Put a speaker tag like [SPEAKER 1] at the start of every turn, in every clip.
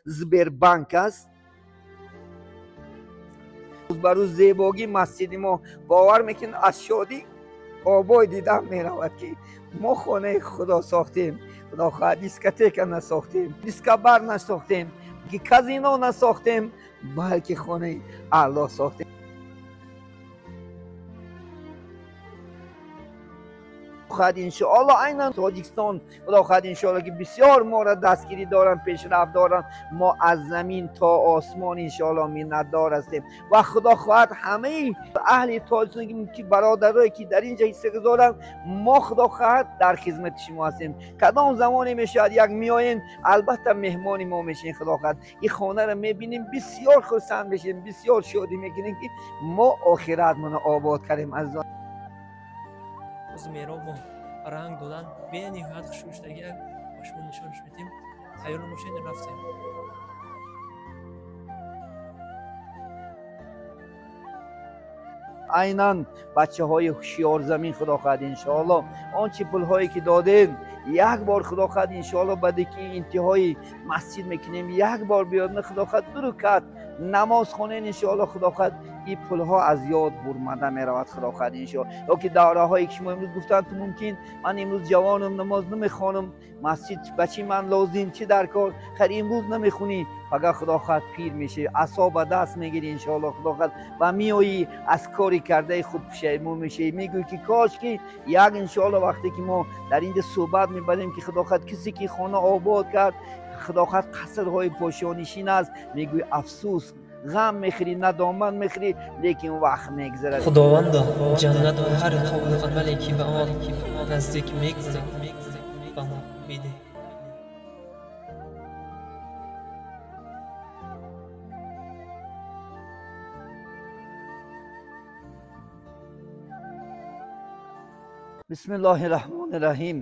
[SPEAKER 1] Сбербанк аст. Ба рӯз зебогии масҷиди мо бовар мекунед, аз шодӣ обой дидам меравад, ки мо хонаи Худо сохтем. Худо хоҳад, дискотека насохтем, дискобар насохтем, ки казино насохтем, балки хонаи Аллоҳ сохтем. Хоҳад иншоалло айнан Тоҷикистон, Худо хоҳад иншоалло, ки бисёр моро дастгирӣ доранд, пешрафт доранд. Мо аз замин то осмон иншоалло миннатдор ҳастем ва Худо хоҳад ҳамаи аҳли Тоҷикистон, ки бародарое ки дар ин ҷа ҳиссагузоранд, мо Худо хоҳад дар хизмати шумо ҳастем. Кадом замоне мешавад як меоем, албатта меҳмони мо мешавем. Худо хоҳад ин хонаро мебинем, бисёр хурсанд мешавем, бисёр шодӣ мекунем, ки мо охиратмонро обод кардем. Азизон,
[SPEAKER 2] меҳробо ранг додан бениҳоят хушрӯштагӣ ба шумо нишонш медиҳем. Тайёр бошед, рафтем.
[SPEAKER 1] Айнан бачаҳои ҳушёрзамин, Худо хоҳад иншоалло, он чи пулҳое ки додем, як бор Худо хоҳад иншоалло баъде ки интиҳои масҷид мекунем, як бор биёд, Худо хоҳад ду рукат намоз хонем, иншоалло Худо хоҳад ин пулҳо аз ёд бурмада меравад. Худо хоҳад иншоалло. Ё ки давраҳое ки шумо имрӯз гуфтанд, ту мумкин ман имрӯз ҷавонам, намоз намехонам, масҷид ба чӣ ман лозим, чӣ дар кор? Хайр, имрӯз намехонӣ, пага Худо хоҳад пир мешавӣ, асо ба даст мегирӣ иншоалло Худо хоҳад ва меоӣ аз кори кардаи худ пушаймон мешавӣ, мегӯӣ ки кош ки як иншоалло вақте ки мо дар инҷа суҳбат мебарем, ки Худо хоҳад касе ки хона обод кард, Худо хоҳад қасрҳои пошонишин аст, мегӯӣ афсӯс, ғам мехӯрӣ, надомат мехӯрӣ, лекин вақт мегзарад.
[SPEAKER 2] Худовандо, ҷаннат ва ҳар қавлу амале ки ба он наздик мегузарад, ба мо бидеҳ.
[SPEAKER 1] بسم الله الرحمن الرحیم.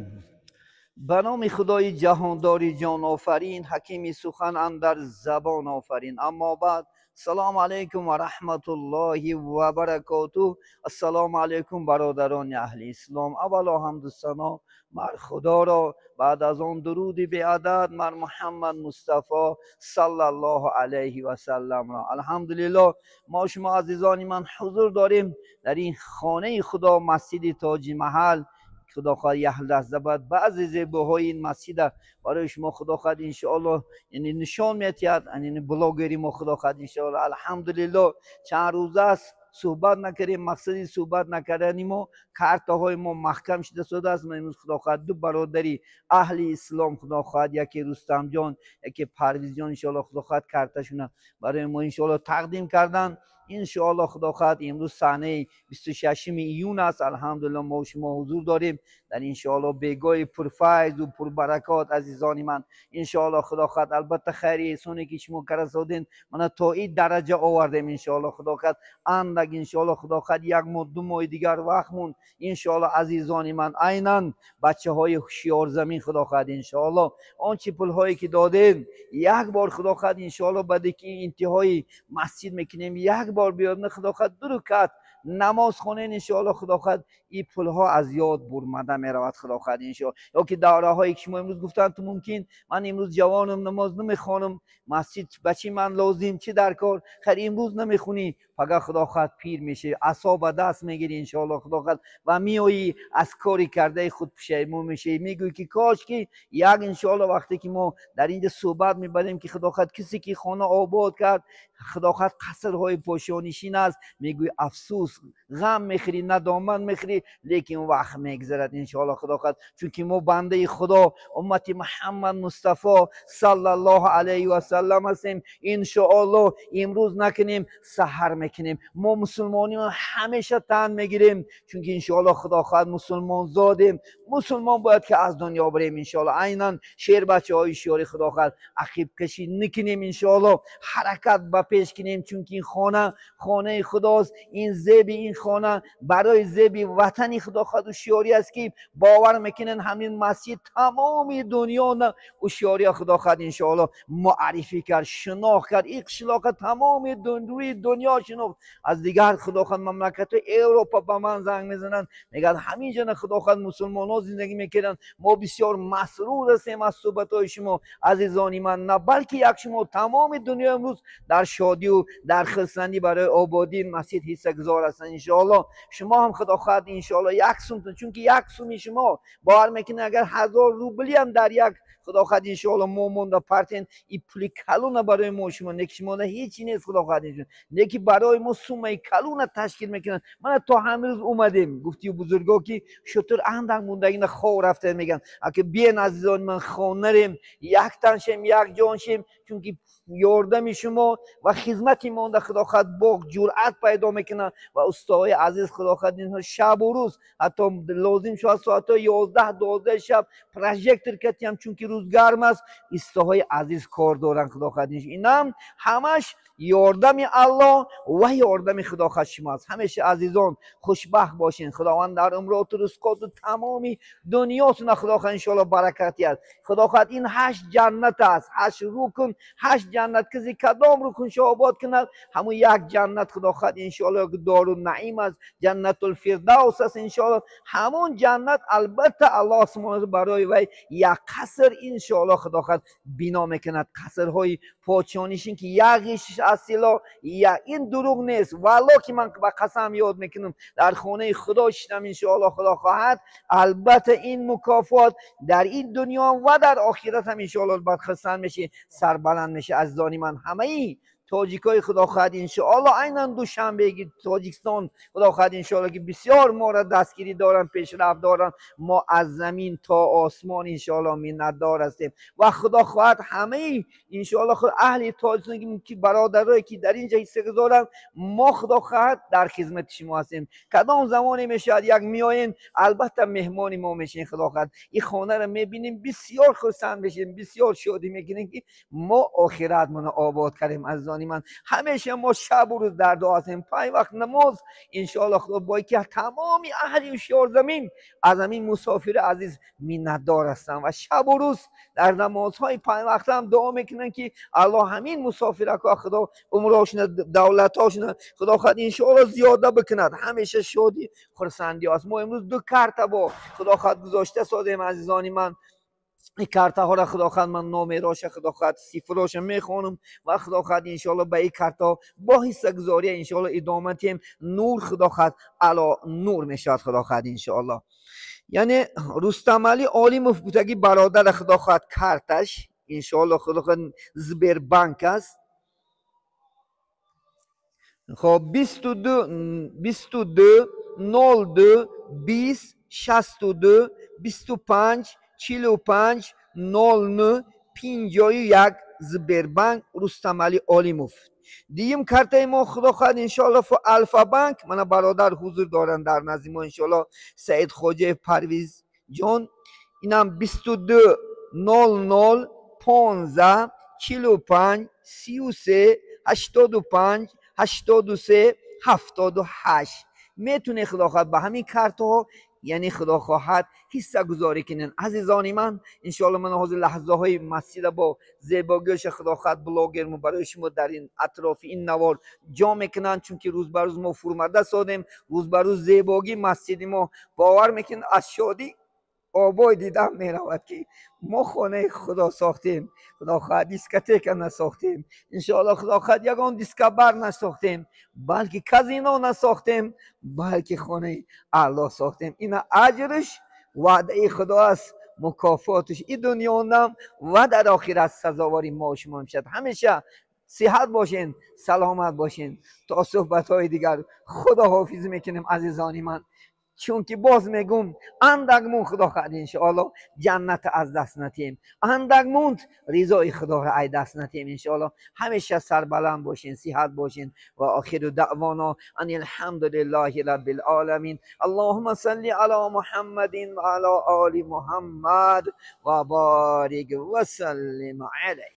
[SPEAKER 1] به نام خدای جهانداری جان آفرین، حکیمی سخن اندر زبان آفرین. اما بعد، سلام علیکم و رحمت الله و برکاته. السلام علیکم برادران اهل اسلام. اولا حمد و ثنا مر خدا را، بعد از آن درود بی عدد مر محمد مصطفی صلی الله علیه و سلم را. الحمدلله ما شما عزیزان من حضور داریم در این خانه خدا، مسجد تاج محل. خدا خواهد یک لحظه بعد بعضی زیباهای این مسجد برای شما خدا خواهد انشاءالله یعنی نشان می‌دهد. یعنی بلاگری ما خدا خواهد انشاءالله. الحمدلله چند روز است صحبت نکردیم، مقصدی صحبت نکردنی ما کارت‌های ما محکم شده شده است. امروز خدا خواهد دو برادری اهل اسلام خدا خواهد، یکی رستم جان، یکی پرویز جان، انشاءالله خدا خواهد کارتشون برای ما انشاءالله تقدیم کردن. انشاءالله خدا خواهد امروز صحنه 26 ایون است. الحمدلله ما شما حضور داریم در انشاءالله بیگاه پرفیض و پربرکات. عزیزان من انشاءالله خدا خواهد البته خیری احسانی که شما کرسودین من تا این درجه آوردیم. انشاءالله خدا خواهد اندک انشاءالله خدا خواهد یک ماه دو ماه دیگر وقت مون. انشاءالله عزیزان من عینا بچه های هوشیار زمین خدا خواهد انشاءالله آن چی پول هایی که دادین یک بار خدا خواهد انشاءالله بعد که انتهای مسجد میکنیم یک بار بیاد خدا خواهد دو رکعت намоз хонен иншоалло худо хоҳад ин пулҳо аз ёд бурмада меравад. Худо хоҳад иншоалло. Ё ки давраҳое ки шумо имрӯз гуфтанд, ту мумкин ман имрӯз ҷавонам, намоз намехонам, масҷид ба чӣ ман лозим, чӣ дар кор? Хайр, имрӯз намехонӣ, пага худо хоҳад пир мешавӣ, асо ба даст мегирӣ иншоалло худо хоҳад ва меоӣ аз кори кардаи худ пушаймон мешавӣ, мегӯӣ ки кош ки як иншоалло вақте ки мо дар инҷа суҳбат мебарем, ки худо хоҳад касе ки хона обод кард, худо хоҳад қасрҳои пошонишин аст, мегӯӣ афсӯс, ғам мехӯрӣ, надомат мехӯрӣ, лекин вақт мегзарад иншоалло худо хоҳад, чунки мо бандаи худо уммати Муҳаммад Мустафо саллаллоҳу алайҳи васаллам ҳастем. Иншоалло имрӯз накунем, саҳар мекунем. Мо мусулмонӣ ҳамеша тан мегирем, чунки иншоалло худо хоҳад мусулмон зодем, мусулмон бояд ки аз дунё бирем иншоалло. Айнан шер бачаҳои шиёри худо хоҳад ақибкашӣ накунем иншоалло, ҳаракат ба пеш кунем, чунки ин хона хонаи худост, ин зеби ин хона, барои зеби ватани худо хоҳад ҳушёрӣ аст ки бовар мекунанд ҳамин масҷид тамоми дунё ҳушёрӣ худо хоҳад иншоаллоҳ муаррифӣ кард, шинохт кард, ин қишлоқа тамоми рӯи дунё шинохт. Аз дигар худо хоҳад мамлакатҳои Европа ба ман занг мезананд, мегӯянд ҳамин ҷо худо хоҳад мусулмонҳо зиндагӣ мекарданд, мо бисёр масрур ҳастем аз суҳбатҳои шумо азизони ман. На балки як шумо, тамоми дунё имрӯз дар шодию дар хурсандӣ барои ободии масҷид ҳиссагузор ҳастанд иншоаллоҳ. Шумо ҳам худо хоҳад иншоаллоҳ як сумтон, чунки як суми шумо бовар мекунед агар 1000 рубли ҳам дар як худо хоҳад иншоаллоҳ мо монда партен, ин пули калона барои мо шумо, не ки шумо ҳечи нест худо хоҳад иншоаллоҳ, не ки барои мо суммаи калона ташкил мекунанд. Мана то ҳамин рӯз омадем, гуфтию бузурго ки шутур андак мондагина хов рафта мегӯянд. Аки биен азизони ман, хонарем, яктан шем, якҷон шем, чунки ёрдами шумо ва хизмати монда худо хоҳад бо ҷуръат пайдо мекунад. Ва устоҳои азиз худо хоҳад инҳо шабу рӯз, ҳатто лозим шуд соатҳои 11-12 шаб прожектор катиям, чунки рӯз гарм аст, устоҳои азиз кор доранд худо хоҳад. Инам ҳамаш ёрдами Аллоҳ ва ёрдами худо хоҳад шумо аст. Ҳамеша азизон хушбахт бошед. Худованд дар умроту ризқоту тамоми дунётона худо хоҳад иншоаллоҳ баракат диҳад. Худо хоҳад ин 8 ҷаннат аст, 8 рукн, 8 ҷаннат. Касе кадом рукншо обод кунад, ҳамун як ҷаннат худо хоҳад иншоаллоҳ дору наим аст, ҷаннатул фирдавс аст иншоаллоҳ. Ҳамун ҷаннат албатта Аллоҳ субҳонаҳу барои вай як қаср иншоаллоҳ худо хоҳад бино мекунад. Қасрҳои подшоҳнишин ки як ғишш аз сило, як ин дурӯғ нест, валло ки ман ба қасам ёд мекунам, дар хонаи худо шидам иншоаллоҳ худо хоҳад. Албатта ин мукофот дар ин дунё ва дар охират ҳам иншоаллоҳ бадхурсанд мешӣ, сарбаланд мешӣ. Азизони ман, ҳамаи тоҷикои худо хоҳад иншоаллоҳ айнан Душанбеги Тоҷикистон худо хоҳад иншоаллоҳ ки бисёр моро дастгирӣ доранд, пешрафт доранд, мо аз замин то осмон иншоаллоҳ миннатдор ҳастем. Ва худо хоҳад ҳамаи иншоаллоҳ аҳли Тоҷикистон ки бародарое ки дар инҷа ҳиссагузоранд, мо худо хоҳад дар хизмати шумо ҳастем. Кадом замоне мешавад як меоем, албатта меҳмони мо мешем худо хоҳад. Ин хонаро мебинем, бисёр хурсанд мешем, бисёр шодӣ мекунем ки мо охиратмонро обод кардем. Азизони ман, ҳамеша мо шабу рӯз дар дуо ҳастем, 5 вақт намоз иншоаллоҳ худо бо ки тамоми аҳли ҳушёрзамин аз ҳамин мусофири азиз миннатдор ҳастанд ва шабу рӯз дар намозҳои 5 вақта ҳам дуо мекунанд ки Аллоҳ ҳамин мусофирако худо умрошона, давлатҳошона худо хоҳад иншоаллоҳ зиёда бикунад. Ҳамеша шодӣ хурсандӣ аст. Мо имрӯз 2 карта бо худо хоҳад гузошта созем азизони ман. Ин картаҳоро худо хоҳад ман номероша худо хоҳад сифроша мехонам ва худо хоҳад иншоаллоҳ ба ин картаҳо бо ҳиссагузория иншоаллоҳ идома диҳем. Нур худо хоҳад ало нур мешавад худо хоҳад иншоаллоҳ. Яъне Рустамалӣ Олимов гуфтаги бародара худо хоҳад карташ иншоаллоҳ худо хоҳад Сбербанк аст. Хоб 22 22 02 20 62 25 45 09 51 Сбербанк Рустамалӣ Олимов. Дуюм картаи мо худо хоҳад иншоаллоҳ Алфа-банк. Мана бародар ҳузур доранд дар назди мо иншоаллоҳ Саид Хоҷаев Парвиз ҷон. Инам 22 00 15 45 33 85 83 78. Метуне худо хоҳад ба ҳамин картаҳо яъне худо хоҳад ҳиссагузорӣ кунед. Азизони ман, иншоаллоҳ ман ҳозир лаҳзаҳои масҷида бо зебогиёша худо хоҳад блогермо барои шумо дар ин атрофи ин навор ҷо мекунанд, чунки рӯз ба рӯз мо фурмада содем, рӯз ба рӯз зебогии масҷиди мо бовар мекунед аз шодӣ обой дидам меравад ки мо хонаи худо сохтем, худо хоҳад дискотека насохтем, иншоаллоҳ худо хоҳад ягон дискобар насохтем, балки казино насохтем, балки хонаи Аллоҳ сохтем. Ина аҷрш ваъдаи худо аст, мукофоташ и дунёнам ва дар охират сазовори мо шумо мешавад. Ҳамеша сиҳат бошен, саломат бошен. То суҳбатҳои дигар худоҳофиз мекунем азизони ман. Чунки боз мегум андак мунд худо хоҳад иншоаллоҳ ҷаннат аз даст натиҳем, андак мунд ризои худоро ай даст натиҳем иншоаллоҳ. Ҳамеша сарбаланд бошен, сиҳат бошен. Ва охиру даъвона ан алҳамдулиллаҳи раббил оламин. Аллоҳумма салли ала Муҳаммадин ва ала оли Муҳаммад ва борик ва саллим алайҳ.